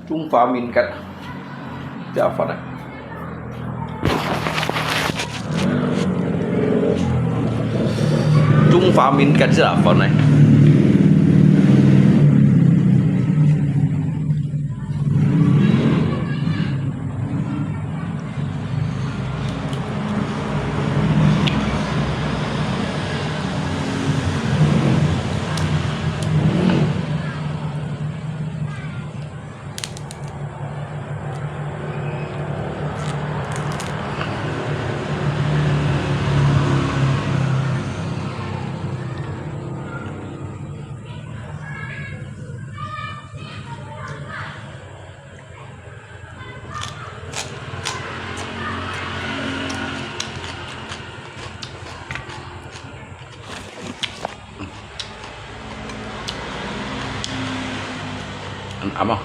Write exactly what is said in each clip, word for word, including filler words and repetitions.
中華民國食飯啊！中華民國食飯呢！嗯，阿嬷。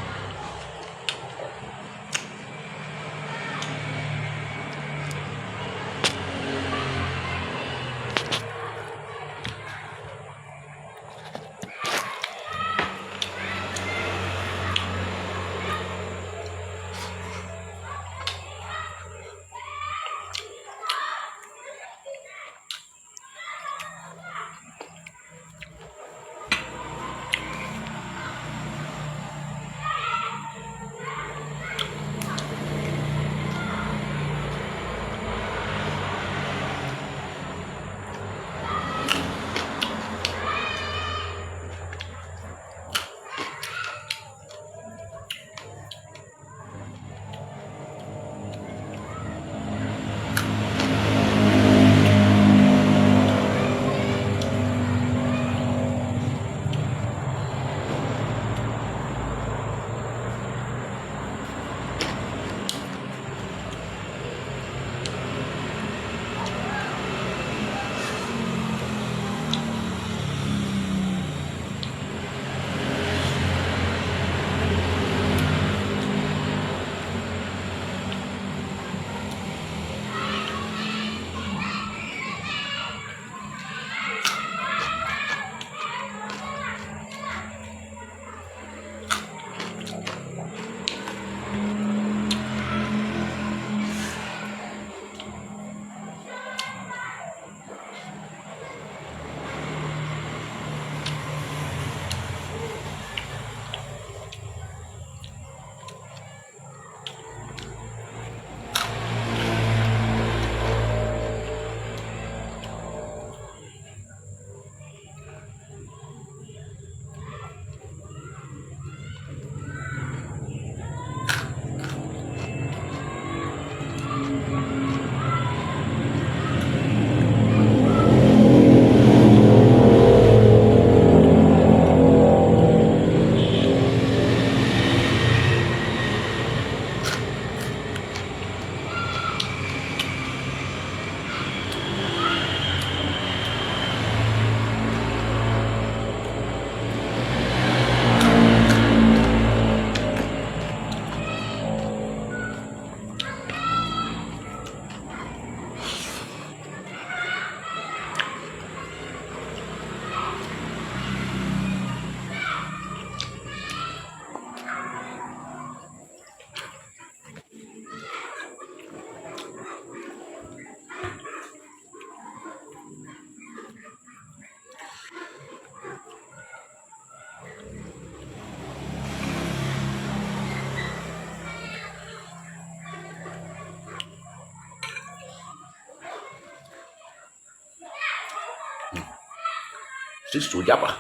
食樹葉啊！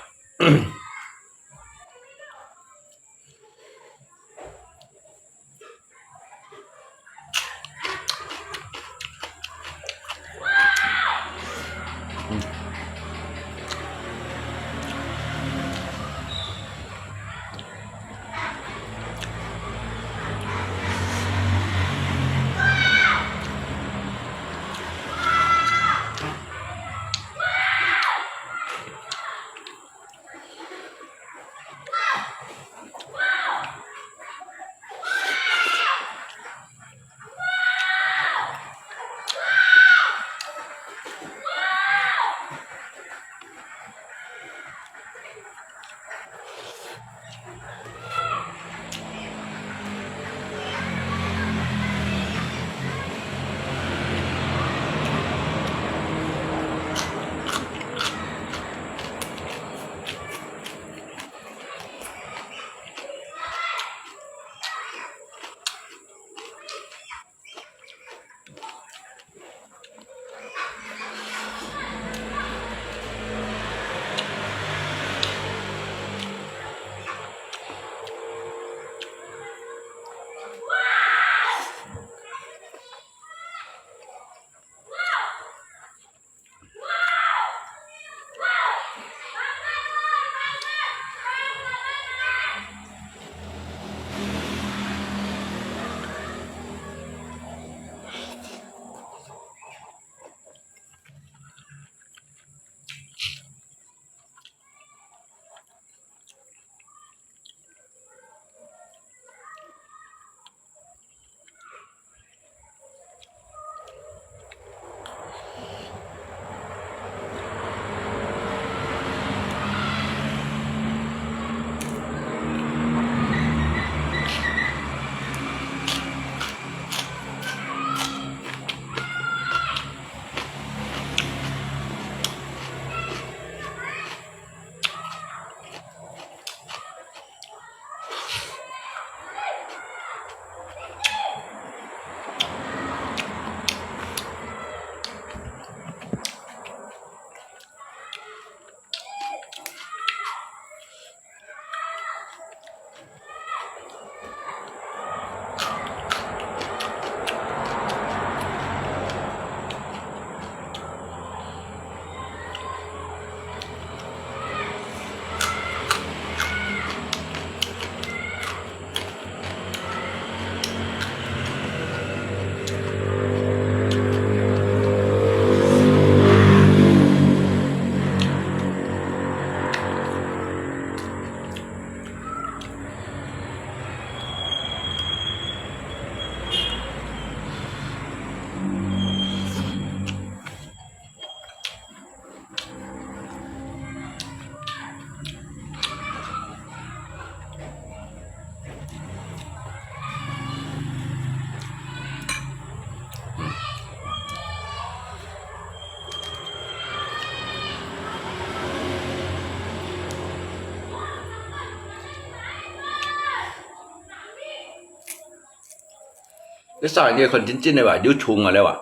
你生个看真真个哇，有蟲啊了哇。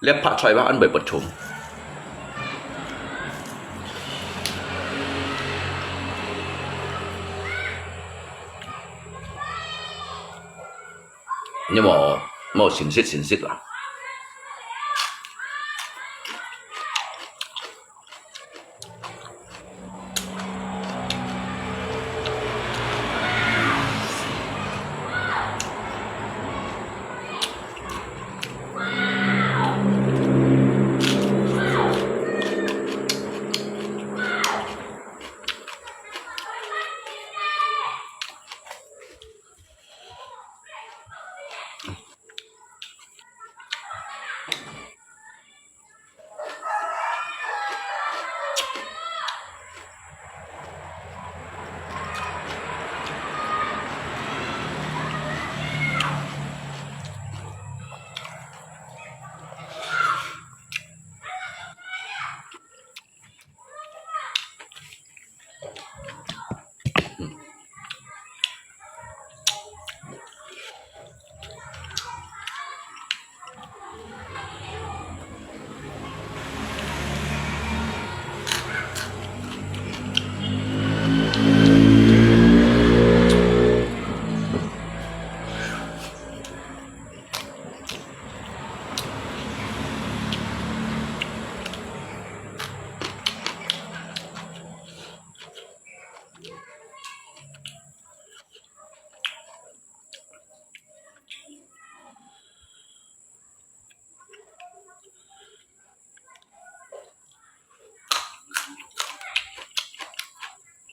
你拍菜吧，恁會不蟲。你莫莫信息信息啦。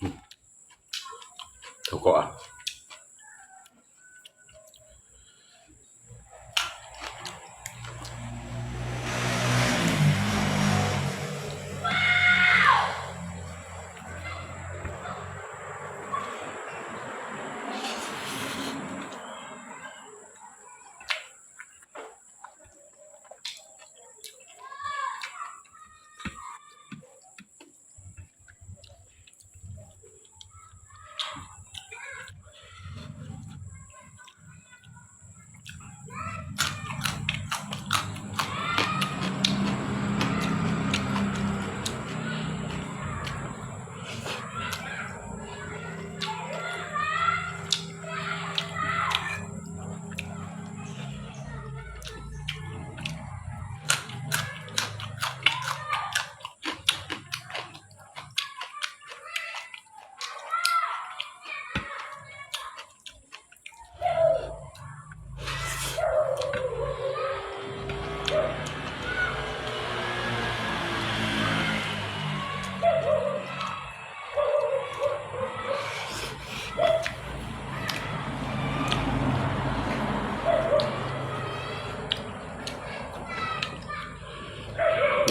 嗯，好過啊。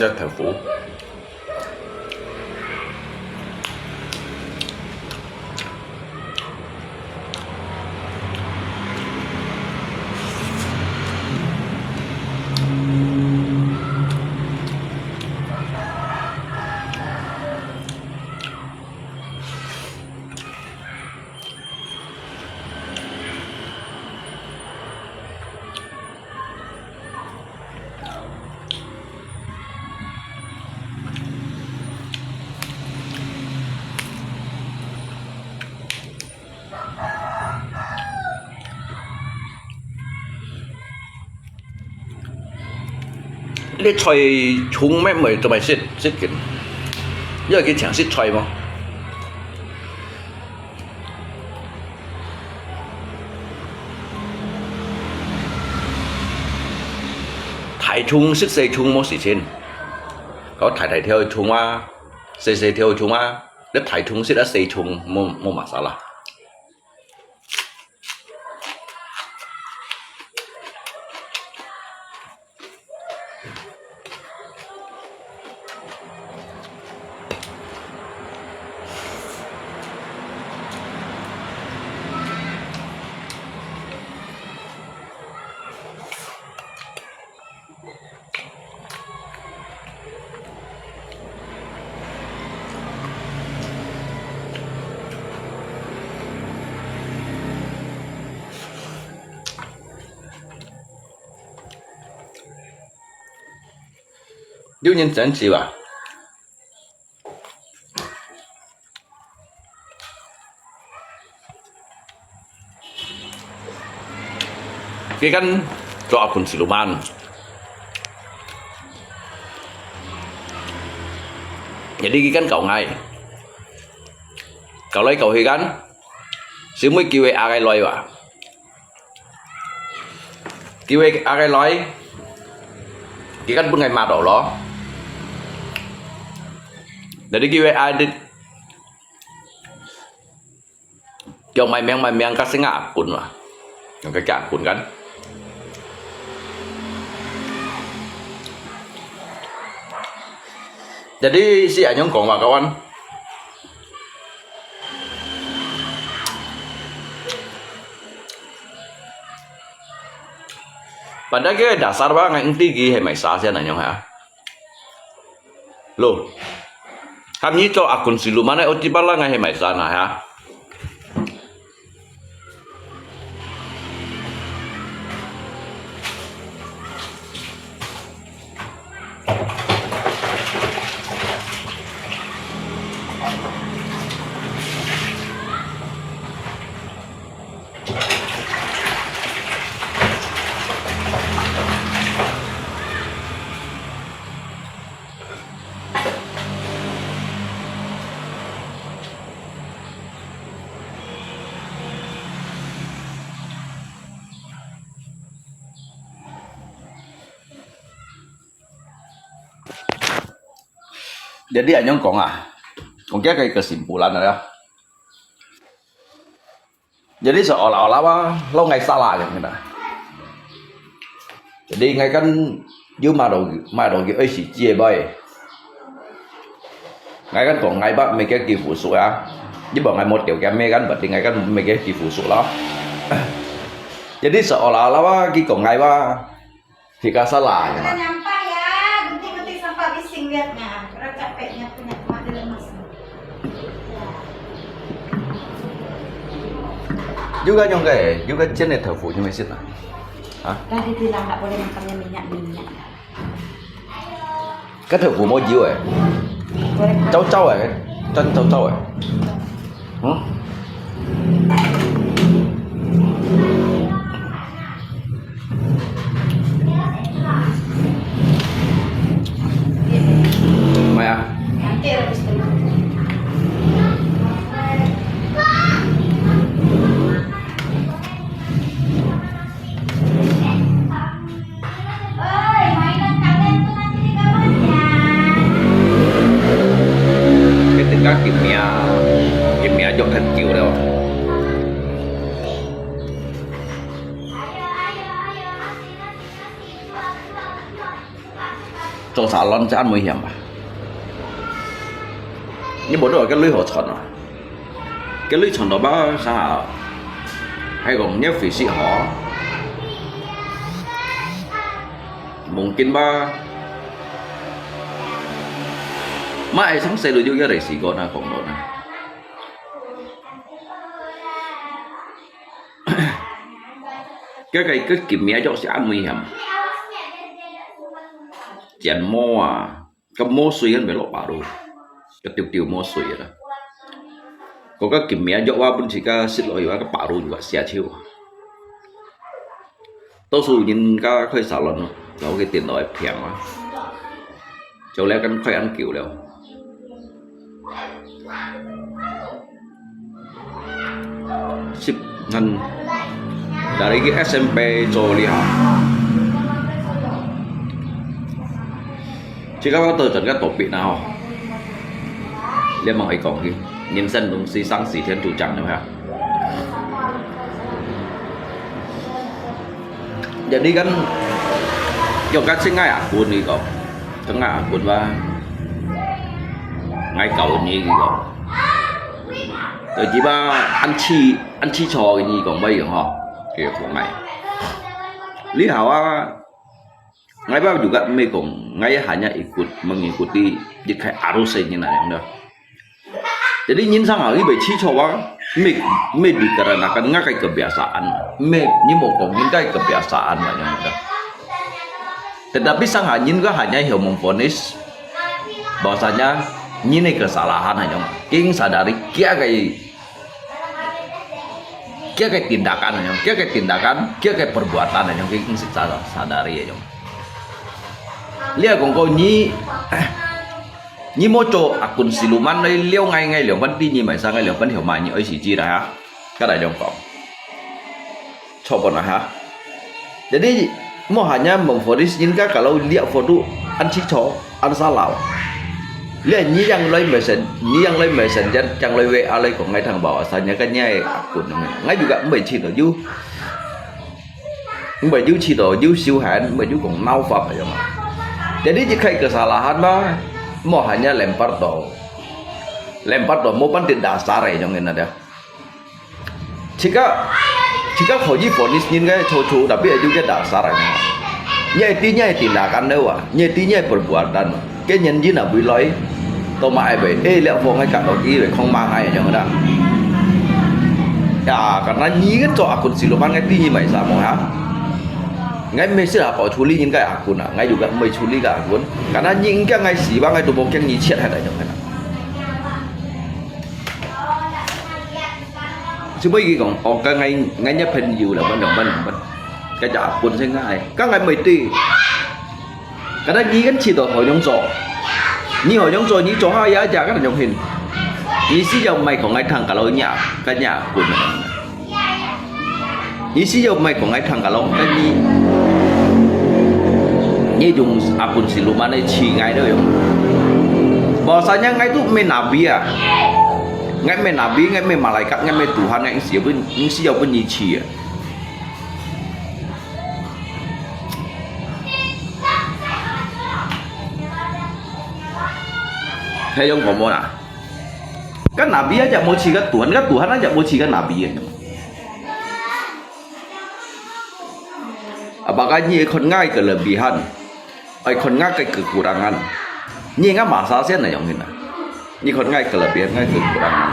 這豆腐。 你菜蟲咩？毋係做麼食，食緊？因為佢淨食菜嘛。大蟲食細蟲無事情，搞大大條个蟲啊，細細條个蟲啊，你大蟲食啊細蟲，無，無masalah。有人爭執啊？Kikan做akun siluman. Jadi kikan kau ngai. Kau lai kau hi kan. Simui kiwe agai loi wa. Kiwe agai loi. Kikan pun ngai ma do lo. Jadi kiwe adit. Kiau mai miang mai miang ka singa akun wa. Yang ka kia akun kan. Jadi si anyong kong wa kawan. Pada ke dasar wa ngai engti ki he mai sa sian anyong ha. Lo. Ham ni to akun siluman ai oti pala ngai he mai sa na ha. Jadi anyong kong ah, kong kia kai kesimpulan ah. Jadi seolah-olah wa lo ngai salah yang kena. Jadi ngai kan yu ma do ma do ki oi si jie bai. Ngai kan kong ngai ba me ke ki fu su ya. Ni ba ngai mo teo ke me kan ba ngai kan me ke ki fu su lo. Jadi seolah-olah wa ki kong ngai wa. Hika salah ya. Kena nyampah ya, gunting-gunting sampah bising lihat nah. Orang capeknya punya kematian lemas. Juga nyong kai, juga jenis tofu nyong mai sit nah. Ha? Tadi bilang tak boleh makan yang minyak-minyak. Cái thử của mua dữ vậy. Cháu cháu vậy. Chân cháu cháu vậy. Hử? Mày à? Cái tên các Kim Mia, Kim Mia dọn thật kiểu đâu. Cho salon chắc ăn mới hiểm à. Nhưng mà đó là cái lưới họ chọn à. Cái lưới chọn đó bác sao? Hay còn nhớ phí sĩ họ. Mungkin ba. Mà ai sáng sẽ được vô cái đại sĩ có na cộng đó na. Cái cái cái Kim Mia dọn sẽ ăn mới hiểm. Chén mô à. Cái mô suy ăn về lọ bà đô. Cái tiêu tiêu mô suy đó. Có cái Kim Mia dọn wa bún chỉ cái xịt lọ wa cái bà đô wa xia chiu. Tao su nhìn cái khơi xả lon nó. Là cái tiền đó phiền quá. Cháu lẽ cái khơi ăn kiểu lẽo. Sip ngan dari cái S M P cho li ha. Chỉ có tôi chọn cái tổ bị nào. Liên mang ấy còn cái nhân sinh đúng si sang si thiên chủ chẳng nữa ha. Jadi kan, yo kan sing ngai akun ni ko. Tengah akun ba. Ngai kau ni ko. Jadi ba, an chi, an chi cho ni ko ba yung ho. Kaya ko ngai. Li hao a, ngai ba juga me kong, ngai hanya ikut, mengikuti, di kai arus ni na yang dah. Jadi nyin sang hari bai chi cho wa, me, me dikarenakan ngai kai kebiasaan. Me, ni mo kong nyin kai kebiasaan lah yang dah. Tetapi sang hanya ka hanya hiyo memvonis bahwasanya nyi ne kesalahan aja. King sadari kia kai kia kai tindakan aja, kia kai tindakan, kia kai perbuatan aja, king sadari aja. Lia kong ko nyi nyi mo cho akun siluman lai liao ngai ngai liang pan ti nyi mai sa ngai liang pan hiyo mai nyi oi si ji la ha. Kada jong kong. Cho pon ha. Jadi, mo hanya memvonis nyin ka kalau liak foto an chi cho, an salau. Liak nyi yang lai mesen, nyi yang lai mesen jan, yang lai we alai kong ngai thang bawa sanya ka nyai akun ngai. Ngai juga mbai chi to ju. Mbai ju chi to ju siu han, mbai ju kong nau fa ya ma. Jadi, ji kai kesalahan ma, mo hanya lempar to. Lempar to, mo pan tin dasar ya jong ina dia. Jika, jika kho ji vonis nyin ngai cho cho, tapi aju ke dasar aja. Nyai ti nyai tindakan ne wa, nyai ti nyai perbuatan. Ke nyin ji na bui loi, to ma ai bai, eh, liak fo ngai ka to ki bai kong ma ngai aja da. Ya, karena nyi kan cho akun siluman ngai ti nyi mai sa mo ha. Ngai mesti apa chuli nyin kai akun na, ngai juga mai chuli ka akun. Karena nyi engkau ngai si ba ngai tu mo keng nyi chiat hai da jong na. Sibui ki kong, oh, ka ngai, ngai nya phen yu la, ban dong, ban dong, ban. Ka ja pun se ngai. Ka ngai mai ti. Ka da nyi kan chi to ho yong zo. Nyi ho yong zo, nyi zo ha ya ja ka yong hin. Nyi si yau mai kong ngai thang ka lo nya, ka nya pun. Nyi si yau mai kong ngai thang ka lo, ka nyi. Nyi yung apun siluman ai chi ngai do yong. Bahwasanya ngai tu mai nabi a. Ngai mai nabi, ngai mai malaikat, ngai mai Tuhan, ngai si pun, nyi si yau pun nyi chi a. Hai yong ko mo na. Ka nabi aja mo chi ka Tuhan, ka Tuhan aja mo chi ka nabi a. Apakah nyi khon ngai kelebihan? Ai khon ngai ke kekurangan. Nyi ngai masa sian na yong hin na. Nyi khon ngai kelebihan, ngai kekurangan.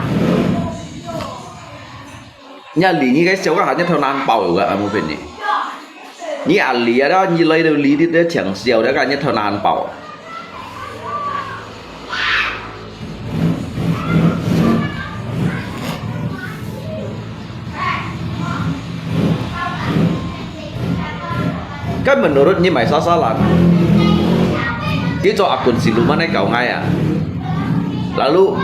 Nya li nyi ke siau ka hanya thau nan pau ka amu pen ni. Nyi a li a da nyi lai do li di de chang siau da ka hanya thau nan pau. Kan menurut nyi mai sasalan. Ki cho akun siluman ai kau ngai a. Lalu,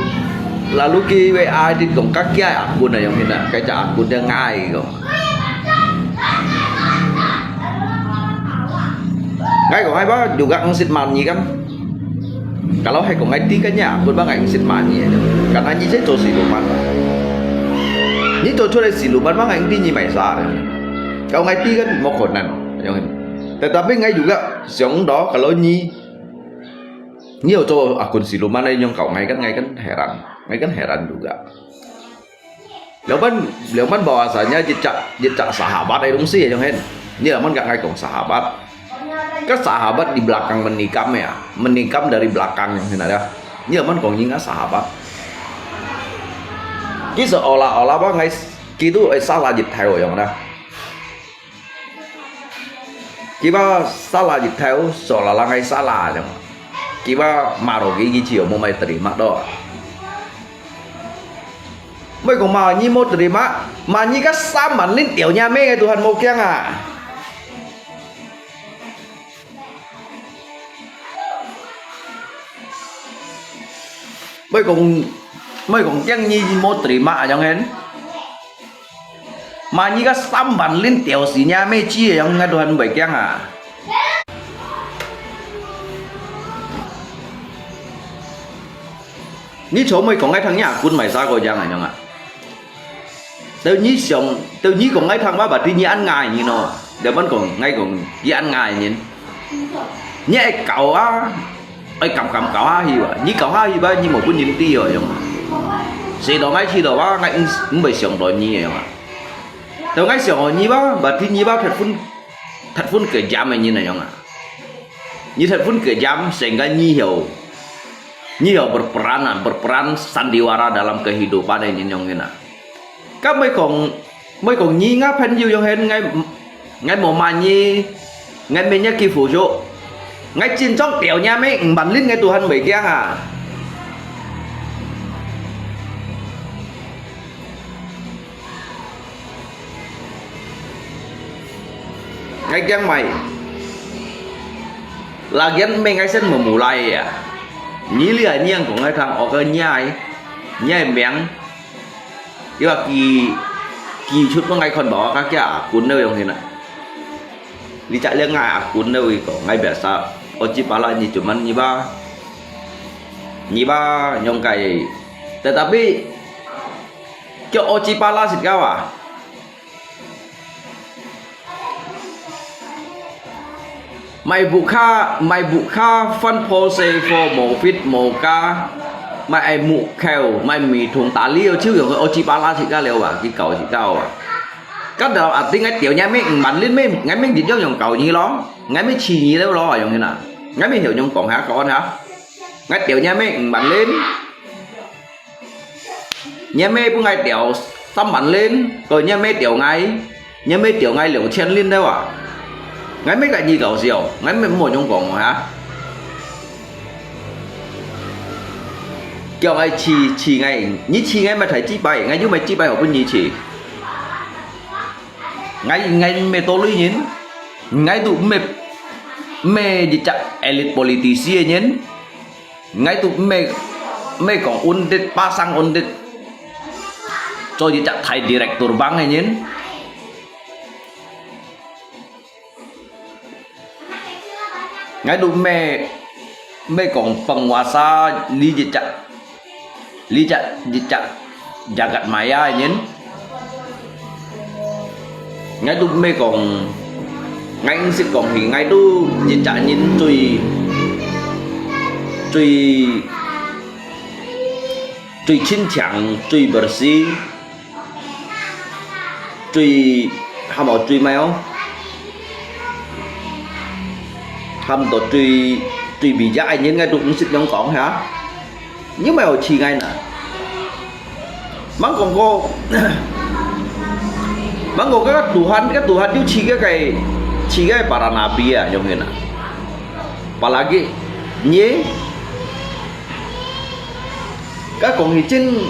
lalu ki we ai dit kong ka kia akun a yong hin a, ka cha akun de ngai kong. Ngai kong ai ba juga ang sit man nyi kan. Kalau hai kong ngai ti ka nya, kun ba ngai sit man nyi. Karena nyi se cho siluman. Nyi cho cho le siluman ba ngai ti nyi mai sa. Kalau ngai ti kan mo khon nan. Yong hin. Tetapi ngai juga siang do kalau nyi nyi cho akun siluman ai yong kau ngai kan ngai kan heran. Ngai kan heran juga. Liau man, liau man bahwasanya jejak, jejak sahabat ai dong si yong hen. Ni liau man ka ngai kong sahabat. Ka sahabat di belakang menikam ya, menikam dari belakang yong hen ada. Ni liau man kong ingat sahabat. Ki seolah-olah ba ngai kitu ai salah jethai yong na. Kiba salah jethai seolah-olah ngai salah jong. Kiba marogi ki chiu mo mai terima do. Mai kong ma nyi mo terima, ma nyi ka saman lin tiau nya me Tuhan mo kiang a. Mai kong, mai kong kiang nyi mo terima ajong hen. Ma nyi ka saman lin tiau si nya me chi yong ngai Tuhan bai kiang a. Ni cho mai kong ngai thang nya kun mai sa ko jang a yong a. Teu nyi siang, teu nyi kong ngai thang ba ba ti nyi an ngai nyi no. Deu man kong ngai kong yi an ngai nyi. Nyi ai kau a, ai kam kam kau ha hi ba. Nyi kau ha hi ba nyi mo kun nyi ti yo yong. Se do ngai chi do ba ngai ng bai siang do nyi yong a. Teu ngai siang o nyi ba, ba ti nyi ba that phun, that phun ke jam nyi na yong a. Nyi that phun ke jam sehingga nyi hiau. Nyi hiau berperan a, berperan sandiwara dalam kehidupan nyi yong nyi na. Ka mai kong, mai kong nyi nga phen yu yong hen ngai, ngai mo ma nyi, ngai me nya ki fu jo. 𠊎真正吊若姆五萬零，𠊎都還毋會驚啊！𠊎驚麼个？Lagian毋係𠊎先memulai啊！你這恁樣講𠊎聽，我个若个，若个名，佢話寄，寄出分𠊎看無，該隻阿君了樣形啊！你隻了𠊎阿君了，佢講𠊎biasa，oji pala你就問你吧，你吧，樣个，tetapi，叫oji pala食到啊！ Mai buka, mai buka fan pose for mofit moka, mai ai mukau, mai mi thung tali chiu yong oji pala si ka liu ba, ki kau si kau ba. Kan dalam arti ngai tiau nyai mi, man lin mi, ngai mi dit yong yong kau ni lo, ngai mi chi ni liu lo, yong ni na. Ngai mi hiu yong kong ha, kau on ha. Ngai tiau nyai mi, man lin. Nyai mi pun ngai tiau, sam man lin, kau nyai mi tiau ngai. Ngai mi tiau ngai liu chien lin liu a. Ngai mi ka ni kau siau, ngai mi mo yong kong ha. Kiau ngai chi, chi ngai, ni chi ngai ma thai chi bai, ngai yu mai chi bai ho pun ni chi. Ngai, ngai mi to lui nin, ngai tu mi, mi ji chak elit politisi nin. Ngai tu mi, mi kong undit, pasang undit. Cho ji chak thai direktur bang nin. Ngai tu mi, mi kong penguasa li ji chak, li chak, ji chak jagat maya nin. Ngai tu mi kong, ngai ung sit kong hi, ngai tu ji chak nin chui, chui, chui chin chang, chui bersih. Chui, ham au chui mai au. Ham to chui, chui bi ja ai nin ngai tu ung sit yong kong ha. Ni mai au chi ngai na. Mang kong ko, mang kong ka Tuhan, ka Tuhan yu chi ka kai, chi ka para nabi a, yong hin na. Palagi, ni, ka kong hi chin,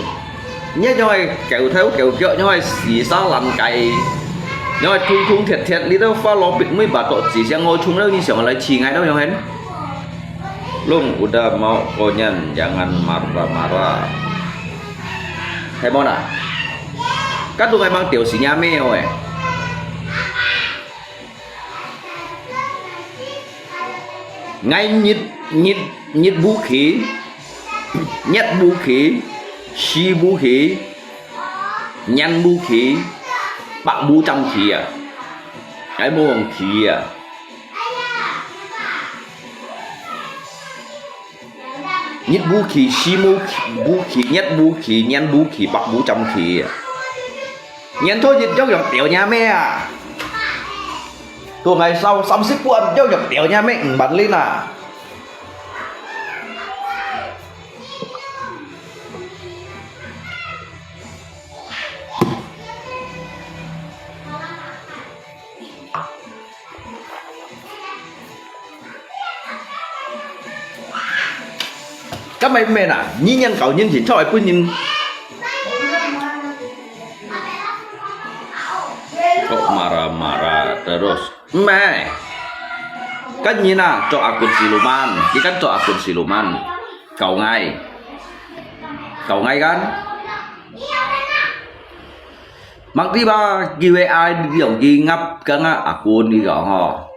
你樣係狗頭狗腳，樣係死沙爛雞，樣係通通鐵鐵，你都花羅別妹把到自相我衝了，你想來試𠊎都樣係？Long udah mau konyan jangan marah-marah。係無啦？該都係mang tiểu死娘咩哦誒？ Ngai日日日烏企，日烏企，時烏企，年烏企，百烏針企啊！𠊎無用企啊！日烏企，時烏企，烏企，日烏企，年烏企，百烏針企啊！年頭一樣樣掉若姆啊！ 都係燒三十半，又入掉若姆五萬零啊！今日咩啊？你人教人情，出來分人。Kok marah-marah terus. 毋係，該人啊，做阿君siluman，佢kan做阿君siluman，教𠊎，教𠊎kan。Mang知吧，佢會愛用佢ngap，佢ngap阿君佢講吼。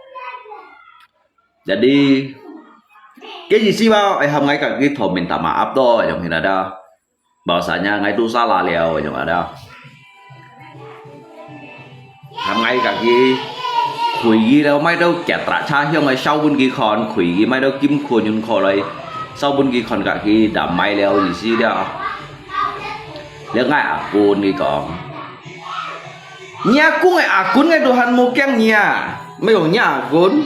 Jadi，佢意思吧，愛喊𠊎甲佢同面打馬鴨多，用起來的。 Bahwasanya𠊎都salah了，用啊了。喊𠊎家己開佢了，買到腳踏車向个燒分佢看，開佢買到金礦用過來，燒分佢看，家己就買了意思了。了𠊎阿公佢講， 你阿公个阿公个都還無驚你啊，沒有你阿公。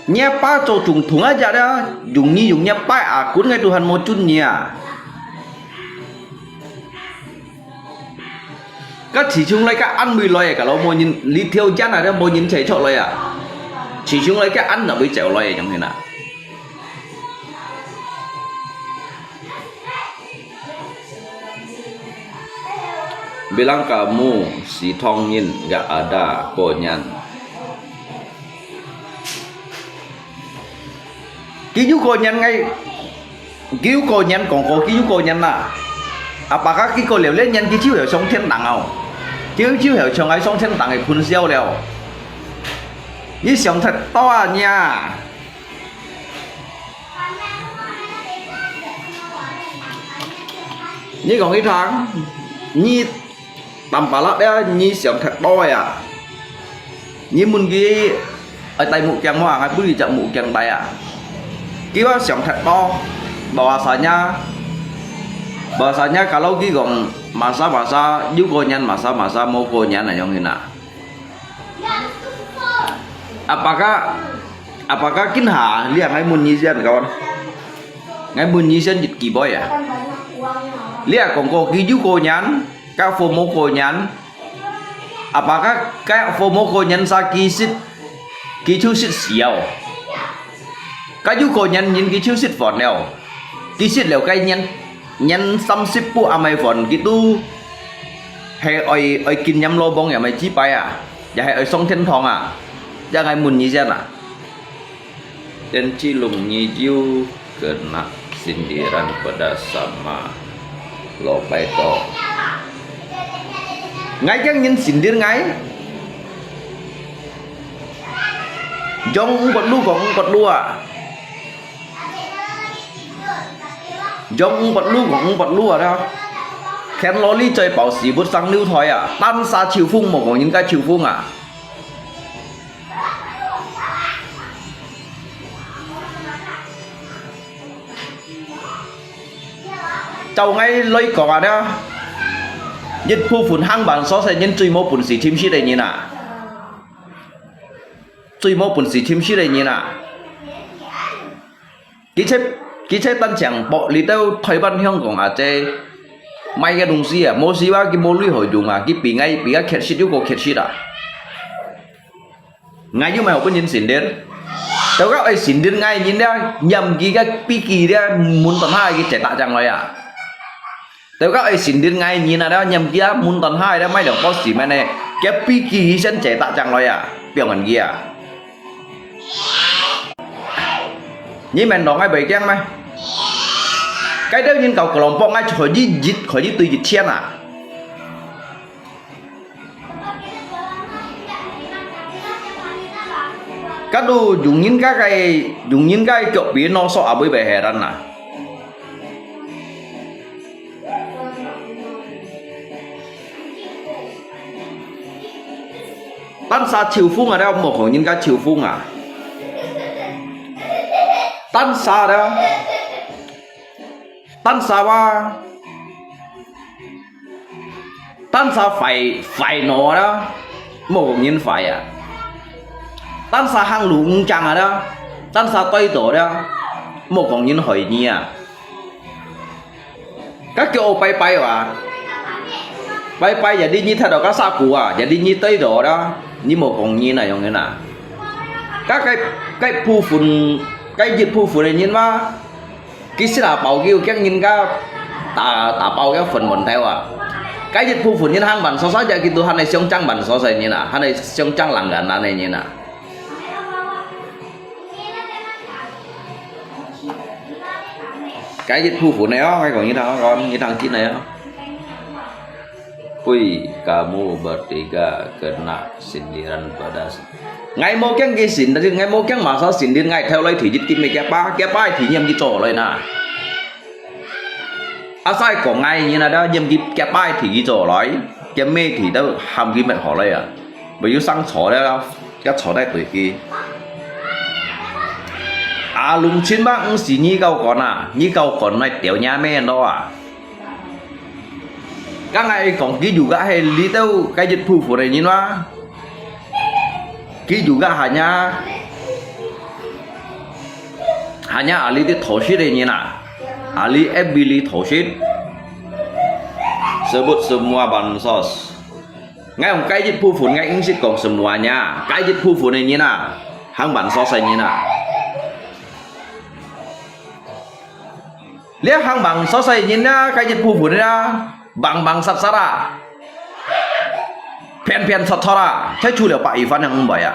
你阿爸做總統啊，只了，用你用你阿爸阿公个都還無准你啊。該自從來个安慰來个，老無人，你條件啊，都無人才出來啊。時常來个安到會走來个樣形啊。Bilang kamu si Thongin nggak ada konyan. Kiyu konyan ngai, kiyu konyan kong ko kiyu konyan na. Apakah kiko liau le nyan kiyu heo song thiên堂ao. Kiyu heo chong ai song thiên堂ai phun siau liau. Ni siang that to a nya. Ni kong i thang, ni tam palak ya, ni siang that to ya. Ni mun ki ai tai mu kiang mo, ngai pui jak mu kiang tai ya. Kiwa siang that to, bahasanya, bahasanya kalau ki kong masa-masa, yu konyan masa-masa, mo konyan na yong hina. Apakah, apakah kin ha, lia ngai mun nyi sian kawan. Ngai mun nyi sian jit ki boy ya. Lia kong ko ki yu konyan, ka fo mo konyan. Apakah ka fo mo konyan sa ki sit, ki chu sit siau. Ka yu konyan nyin ki chu sit fon leo. Ki sit leo kai nyan, nyan sam sit pu amai fon ki tu. He oi, oi kin nyam lo bong ya mai chi pai a. Ya he oi song thiên thong a. Ya ngai mun nyi sian a. Tenci lung nyi jiu kena sindiran pada sama lo pai to. Ngai kiang nyin sindir ngai. Jong ung kot lu kong ung kot lu a. Jong ung kot lu kong ung kot lu a da. Khen lo li choi pao si but sang liu thoi a. Tan sa chiu phung mo kong nyin ka chiu phung a. Chau ngai loi kok a da. Yit phu phun hang ban so se nyin chui mo pun si chim si de nyin a. Chui mo pun si chim si de nyin a. Ki che, ki che tan chang po li tau thoi ban hiong kong a che. Mai ke dong si a, mo si wa ki mo lui hoi dung a, ki pi ngai pi a khet sit yu ko khet sit a. Ngai yu mai hok pun nyin sindir. Tau ka oi sindir ngai nyin dia, nyam ki ka pi ki dia, mun ton ha ki che ta chang loi a. Tau ka oi sindir ngai nyin a dia, nyam ki a mun ton ha dia, mai dong po si mai ne, ki pi ki sen che ta chang loi a, piong an ki a. Nyi men dong ai bai kiang mai. Kai deu nyin kau kolom pok ngai choi di jit, khoi di tui jit chien a. Ka tu yung nyin ka kai, yung nyin kai kiok pi no so a bui bai heran na. Tan sa chiu phung a da mo kong nyin ka chiu phung a. Tan sa da. Tan sa wa. Tan sa fai, fai no da. Mo kong nyin fai a. Tan sa hang lu ung chang a da. Tan sa toi to da. Mo kong nyin hoi nyi a. Ka kiok pai pai wa. Pai pai jadi nyi that do ka sa ku a, jadi nyi toi do da, nyi mo kong nyi na yong na. Ka kai, kai phu phun, kai yit phu phun nyin wa. Ki sit a pao kiu kiang nyin ka ta, ta pao kiu phun mon tai wa. Kai yit phu phun nyin hang ban so sa ja ki tu han ai siong chang ban so sa nyin a, han ai siong chang lang gan na nyin a. Cái dịch vụ này á, ngay còn như thằng con, như thằng Chít này á. Ui, kamu bertiga kena sindiran pedas. Ngai mau kiang ki sindir, ngai mau kiang masa sindir ngai theo lai thì dịch kim kia pa, kia pa thì nhầm ki cho lai na. Asai ko ngai nyi na da nyem ki kia pai thi ki cho loi, kia me thi da ham ki met ho loi a. Ba yu sang cho da, kia cho dai tui ki. A lung chin ba ng si nyi kau kon a, nyi kau kon nai tiao nya me ndo a. Ka ngai kong ki yu ga he li teu ka yit phu phu re nyi wa. Ki yu ga ha nya. Ha nya a li ti tho shi re nyi na. A li F B li tho shi. Sebut semua bansos. Ngai hong kai yit phu phun ngai ing sit kong semua nya. Kai yit phu phun nyi na. 行辦所細人啊。這行辦所細人啊，該一部分啊，忙忙殺殺啊，騙騙撮撮啊，這除了白一番人毋會啊。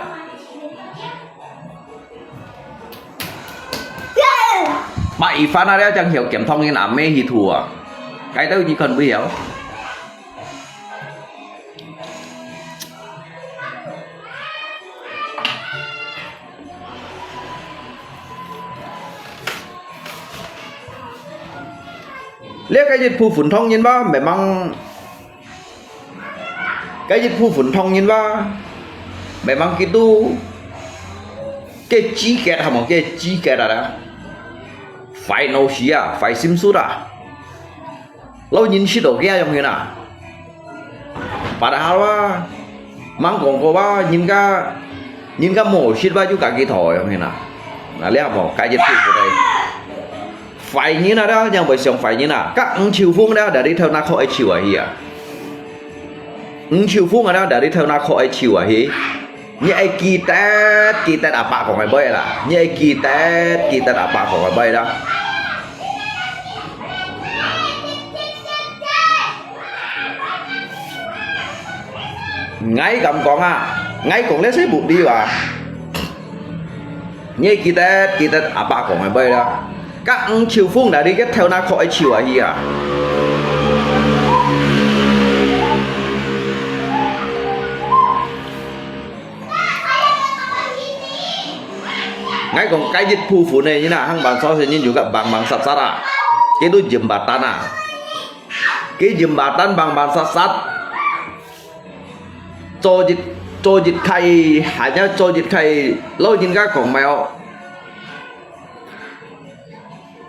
白一番啊，這正曉檢討人阿姆去吐啊，該兜你看會曉。 這个一部分當然嘛，memang該一部分當然嘛，memang佢兜个資格，係無？个資格啊啦，壞腦屎啊，壞心術啊。 老人識到佢樣形啊。Padahal啊，吂講過啊，人家，人家無識啊，就家己討樣形啊。啊，這無，該一部分个壞人啊，這樣會像壞人啊，甲吳秋鳳了，dari頭那可愛笑啊去啊。吳秋鳳啊，了，dari頭那可愛笑啊去。 你愛記得，記得阿爸講个話啦。你愛記得，記得阿爸講个話啦。𠊎敢講啊，𠊎講這係無理啊。你愛記得，記得阿爸講个話啦。甲吳秋鳳啦，你个頭那可愛笑啊去啊！ 𠊎講該一部分个人啊，行辦所細人就甲忙忙殺殺啊，佢都jembatan啊，佢jembatan忙忙殺殺，做一，做一開，hanya做一開，老人家講咩哦，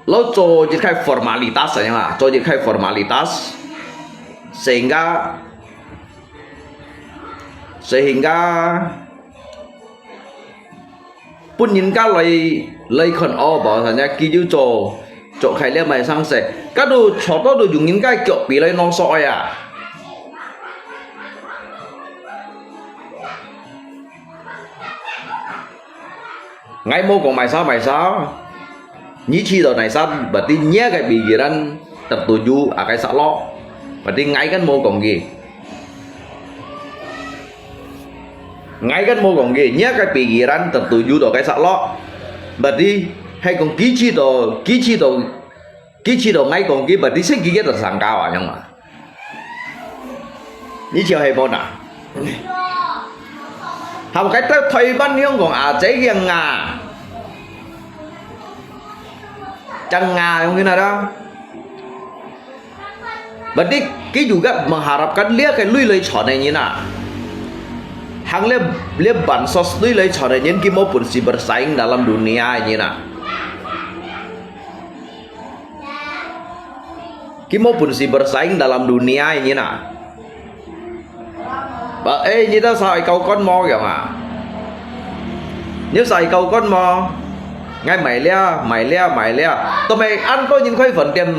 老做一開formalitas saja啊，做一開formalitas，sehingga Sehingga分人家來，來看哦，bahwasanya佢就做，做開了賣生食，該都坐到都用人家腳皮來弄索个啊。 𠊎無講賣啥賣啥，你去到哪山，berarti nia个pikiran tertuju akai salok. Berarti𠊎kan無講佢，𠊎kan無講佢，nia个pikiran tertuju到akai salok. Berarti係講佢去到，佢去到，佢去到𠊎講佢，berarti先佢个tersangka啊，樣嘛。 你就係無啊？Hăm該兜台灣香港阿姐樣啊，正啊，樣个啦。Berarti佢juga mengharapkan這个鐳來賺个人啊，行這，這bansos鐳來賺个人，佢無本事bersaing dalam dunia个人啊。 佢無本事bersaing dalam dunia ini nah. Ba, eh,你兜sa ikau kon mo樣啊？你兜sa ikau kon mo？𠊎買了，買了，買了。Tapi安到人開飯店，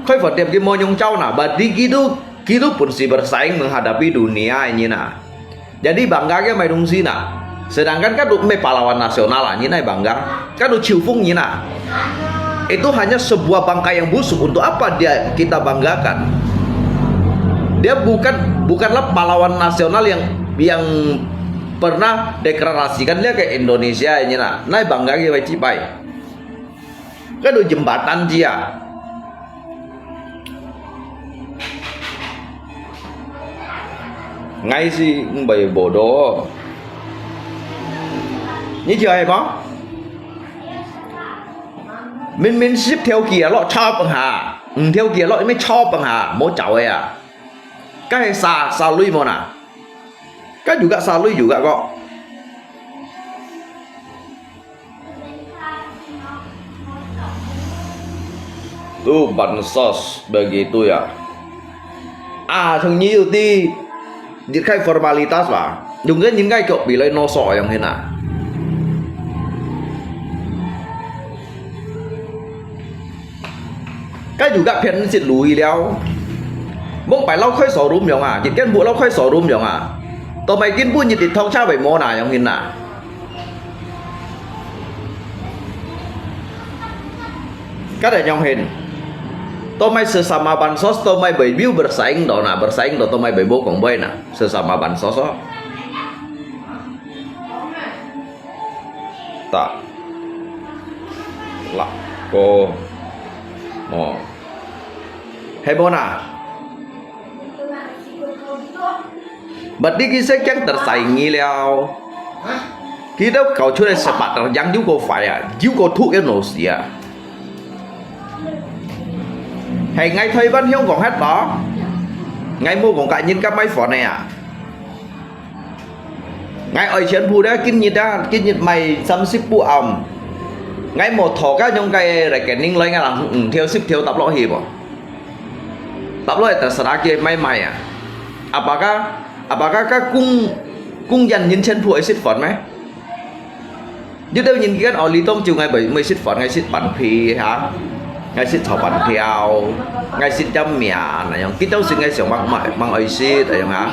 開飯店佢無用招nah. Berarti佢都，佢都本事bersaing menghadapi dunia ini nah. Jadi bangga ke mai dungsi na. Sedangkan kan tu mai pahlawan nasional lah, nyi nai bangga. Kan tu ciu fung nyi na. Itu hanya sebuah bangkai yang busuk. Untuk apa dia kita banggakan? Dia bukan, bukanlah pahlawan nasional yang, yang pernah deklarasikan dia ke Indonesia ini na. Nai bangga ke wajib ai. Kan tu jembatan dia. Ngai si mbai bodoh. Ni jai ma? Min min sip theo kia lo chop ha. Ng theo kia lo mi chop ha. Mo chao ya. Ka he sa sa lui mo na. Ka juga sa lui juga ko. Tu bansos begitu ya. Ah, sung nyi ti dit khai formalitas ba. Yung kan yin kai kyok bilai no so yang hina. Ka juga phian sit lui liao. Mong pai lau khoi so rum yong a, dit kan bu lau khoi so rum yong a. To mai kin bu nyit dit thong cha bai mo na yong hina. Kada nyong hin. Tomai sesama bansos, tomai baby bersaing do na, bersaing do tomai baby kong boy na, sesama bansos. Ta. Lah, ko. Mo. Hei mo na. Bật đi cái xe keng tật sai nghi liao. Khi đó cậu chú này sẽ bắt đầu dán dấu cô phải à, dấu cô thuốc cái nổ xì à. Hay ngay Thái Văn hiếu còn hết đó. Ngay mua còn cả nhìn các máy phone này à. Ngay ơi chén phu đó, kinh nhị đó, kinh nhị mày xăm xíp bu âm. Ngay mua thọ các nhóm cái lại cái ninh lấy ngay là, ừ, theo xíp theo tập lọ hi bò. Tập lọ ta sara kia máy mày à. Apa ka, apa ka ka kung, kung yan nhìn chén phu ơi xíp phone mày. Dư đâu nhìn kia ở lý tông chiều ngay bởi mới xịt phòn, ngay xịt bản phi hả? Ngay xịt thảo bản phiao, ngay xịt chấm mía, nè, yong kít đâu xịt ngay xiong mang, mang, mang ơi xịt, yong hả?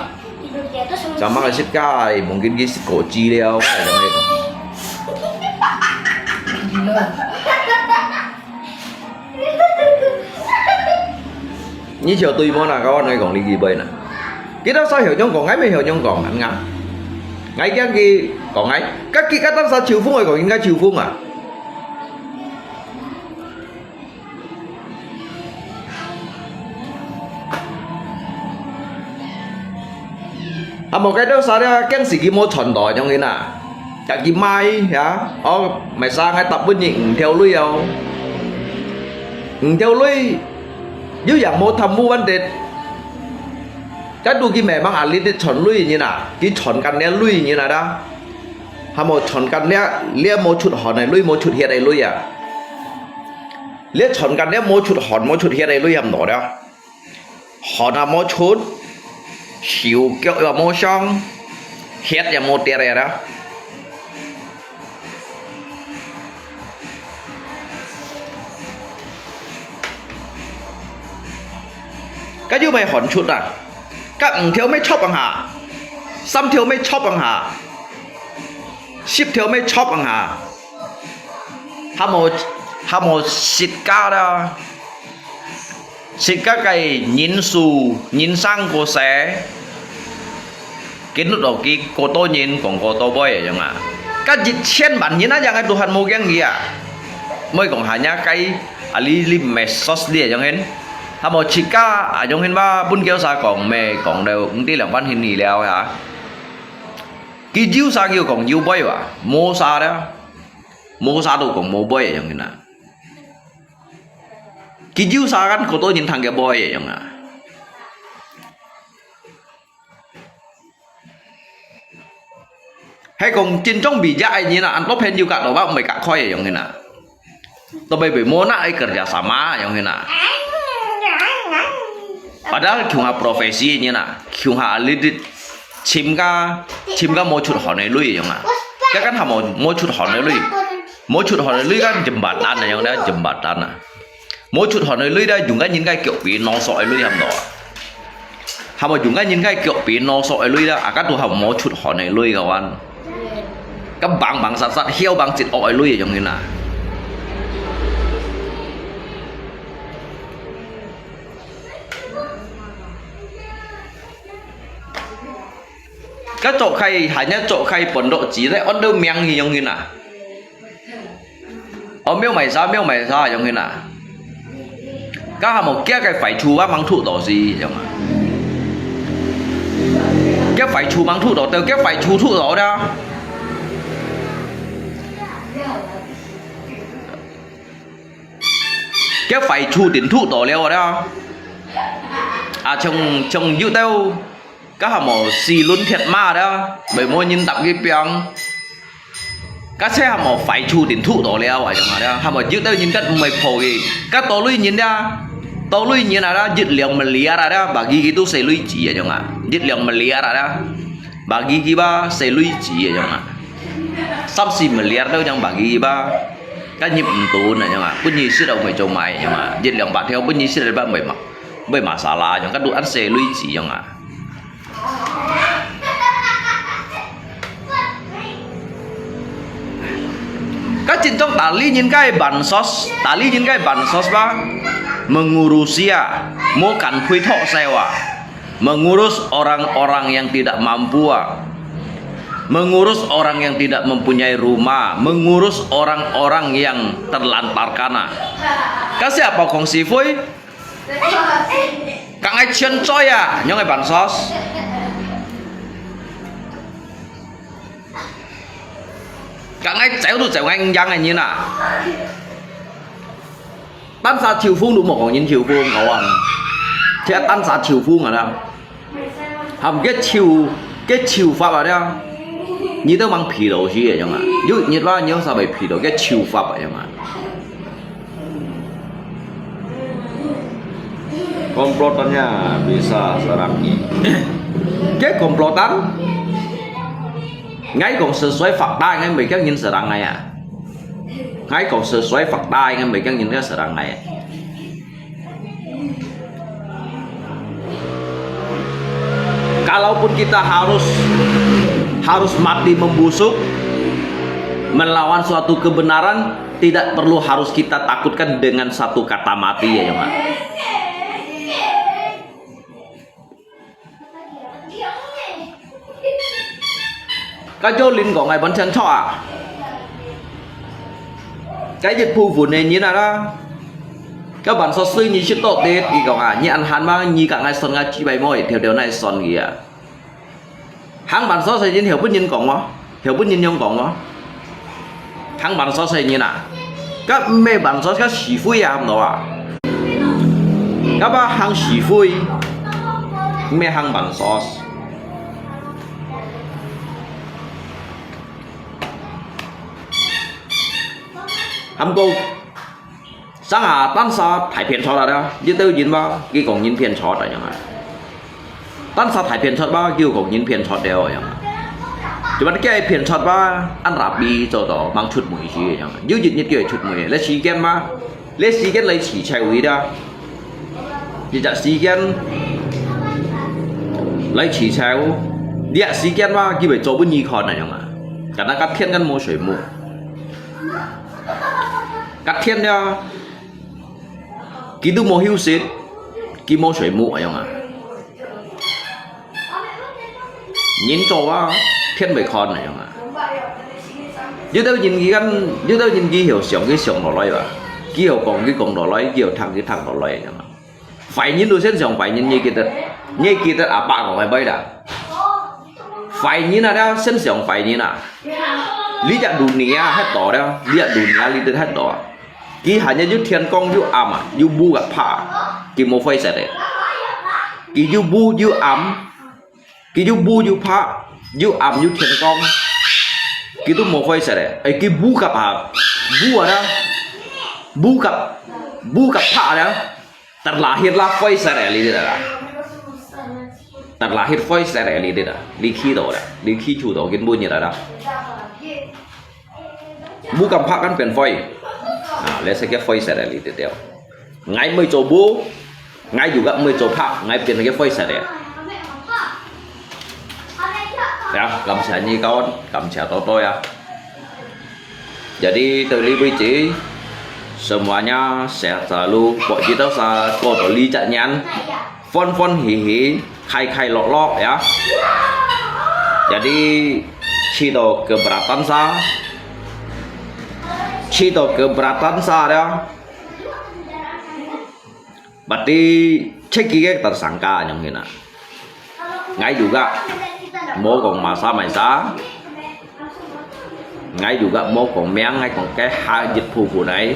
Chả mang ơi xịt cái, mungkin kí xịt cổ chi liao, cái đó. Nhi chiều tui mô nà, các bạn nói講呢幾bơi nà. Kita sa hiểu nhông講, ngay mê hiểu nhông講, ngắn ngắn. Ngay kia kì, có ngay. Các kì các tăng sa chiều phung rồi, có ngay chiều phung à. À, một cái đó sa đó, kén sĩ kì mô chọn đó, nhông in à. Chả kì mai, hả? Ơ, mày sa ngay tập bút nhị, theo lui ao. Theo lui. Yû yang mô tham mô vấn đề. Cái đu kì mẹ mang à, lý đi chọn lui như nà, kì chọn căn lia lui như nà đó. Hả mô chọn căn lia, lia mô chụt hòn này lui, mô chụt hiệt này lui à. Lia chọn căn lia mô chụt hòn, mô chụt hiệt này lui hàm nọ đó. Hòn à mô chụt, xíu kiệu yà mô song, hiệt yà mô tiệt này đó. Cái dư mày hòn chụt à? Các ưng thiếu mày chóp bằng hả? Xăm thiếu mày chóp bằng hả? Ship thiếu mày chóp bằng hả? Hả mô, hả mô xịt cá đó. Xịt cá cái nhìn su, nhìn sang cô sẽ. Kí nút đổ kí cô tô nhìn, còn cô tô bơi yong à. Các dịch chen bản nhìn á, yang ai tu hàn mô kiang gì à. Mới còn hà nhá cái, à, lý, lý mẹ sos đi yong hên. Hả mô xịt cá, à, yong hên ba, bún kéo sa còn mẹ, còn đều, ưng tí lòng văn hình nì leo hả. Kí yû sa kiu còn yû bơi à, mô sa đó. Mô sa tu còn mô bơi yong hên à. Kí yû sa kan cô tô nhìn thằng kia bơi yong à. Hay còn trên trong bị dạy như là ăn tốp hen yû cả đó bác mày cả khói yong hên à. Tao bây bị mô nạ ai kerja sama yong hên à. Padahal khiung ha profesi như nà, khiung ha alidit chim ka, chim ka mô chụt hòn nê lui yong à. Ka kan ha mô, mô chụt hòn nê lui. Mô chụt hòn nê lui kan jembatan nà yong da jembatan nà. Mô chụt hòn nê lui da dùng ka nhìn ka kiok pì nô sọ ai lui hàm nọ. Ha mô dùng ka nhìn ka kiok pì nô sọ ai lui da, a ka tu ha mô chụt hòn nê lui ka wan. Ka bang bang sat sat hiao bang chit ok ai lui yong hên à. Ka chok khai, hanya chok khai pon dok chi, lai on deu miang hi yong hên à. Ơ miêu mày sa, miêu mày sa yong hên à. Ka ha mô kia cái phải chu wa mang thu to si yong à. Kia phải chu mang thu to, têu kia phải chu thu to da. Kia phải chu tin thu to liao da. À, chong, chong yû têu. Ka ha mô xì lún thiệt ma đó, bởi mô nhìn đập cái piang. Ka xe ha mô phải chu tin thu to liao, ai chẳng hả đó. Ha mô yû têu nhìn cắt mày phô kì. Ka to lui nhìn đó. To lui nhìn à đó, yứt liang mà lia à đó, bà ghi ghi tu xe lui chỉ à chẳng hả. Yứt liang mà lia à đó. Bà ghi ghi ba xe lui chỉ à chẳng hả. Sắp xì mà lia đâu chẳng bà ghi ghi ba. Ka nhịp tu nè chẳng hả. Bút nhi xí đâu mày châu mày chẳng hả. Yứt liang bà theo bút nhi xí đâu ba mày mà. Mày mà xả la chẳng, ka tu ăn xe lui chỉ chẳng hả. 該真正tali人个bansos，tali人个bansos吧，mengurusi啊，無干杯托燒啊，mengurus orang-orang yang tidak mampu啊，mengurus orang yang tidak mempunyai rumah，mengurus orang-orang yang terlantarkan啊。Kasi apa kong sifui？Kang ai chien choi à, nhong ai bansos. Kang ai chéo tu chéo ngang yang ai nyin à. Tan sa chiu phung lu mok kong nyin chiu phung kawan. Chia tan sa chiu phung à na. Ham ke chiu, ke chiu pháp à na. Nyi tao mang phi lo si à nyong à. Yu nyi ba nyong sa bai phi lo ke chiu pháp à nyong à. Komplotannya bisa serang ni. Ke komplotan? Ngai kong sesuai fakta, ngai mei kang nyin serang ngai à. Ngai kong sesuai fakta, ngai mei kang nyin serang ngai à. Kalaupun kita harus harus mati membusuk melawan suatu kebenaran, tidak perlu harus kita takutkan dengan satu kata mati ya, ya, Mak. Ka Jolin kong ai ban chen chok à. Ka yit phu vun ne nyin à la. Ka ban so sui nyi shit tok det ki kong à, nyi an han ma nyi ka ngai son nga chi bai moi, theo theo nai son ki à. Hang bansos hai nyin hiau pun nyin kong mo? Hiau pun nyin yong kong mo? Hang bansos hai nyin à? Ka me bansos ka sifui à ham no à? Ka ba hang sifui? Me hang bansos. Ham kong. Sang ha tan sa thai phiên chot à, yit têu yin ba, ki kong yin phiên chot à yang à. Tan sa thai phiên chot ba, ki kong yin phiên chot đeo yang à. Chu ban ki phiên chot ba, an rap bi cho to, mang chut mui si yang à. Yu yit yit ki chut mui, le si ken ma, le si ken le chi chai wi da. Yit ja si ken, le chi chai wu, dia si ken ba, ki bai cho bu ni kon à yang à. Ka na ka phiên kan mo sui mu. Ka phiên ya. Ki tu mo hiu sit, ki mo sui mu ayong à. Nyin cho wa, phiên bai kon ayong à. Yu têu nyin ki kan, yu têu nyin ki hiu siang ki siang lo loi ba. Ki hiu kong ki kong lo loi, ki hiu thang ki thang lo loi ayong à. Phải nyin tu sen siang phải nyin nyi ki tơ, nyi ki tơ à ba kong ai bai da. Phải nyin à da sen siang phải nyin à. Li ja dunia het to da, li ja dunia li tơ het to. Ki hanya yu thian kong yu am à, yu bu gak pha. Ki mo phai sa de. Ki yu bu yu am. Ki yu bu yu pha, yu am yu thian kong. Ki tu mo phai sa de. Ai ki bu gak pha. Bu à da. Bu gak, bu gak pha da. Terlahir lah phai sa de li de da. Terlahir phai sa de li de da. Li ki to da. Li ki chu to kin bu nyi da da. Bu kam phak kan pian phoi. À, lẽ sẽ cái phoi sẽ là lý tiếp theo. Ngai mới cho bu, ngai dù gấp mới cho phak, ngai pian cái phoi sẽ đấy. Ya, cảm ơn nhi kawan, cảm ơn to to ya. Jadi, terlebih semuanya sehat selalu. Buat kita sa, kau tu li cak nyan. Fun-fun hihi, khai-khai lok-lok ya. Jadi, chito keberatan sa, chito keberatan sa ya. Berarti cek kike tersangka nyong hina. Ngai juga mo kong masa maisa. Ngai juga mo kong miang, ngai kong ke ha jit phu phu nai.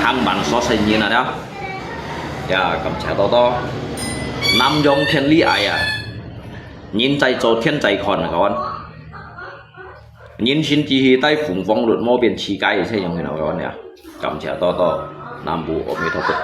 Hang ban so se nyin ada. Ya, kam cha to to. Nam yong thiên lý ai à. Nyin chai cho thiên chai khon kawan. Nyin sin chi hi tai phung phong lut mo bien chi kai se yong hin kawan ya. Kam cha to to. Nam bu o mi to to.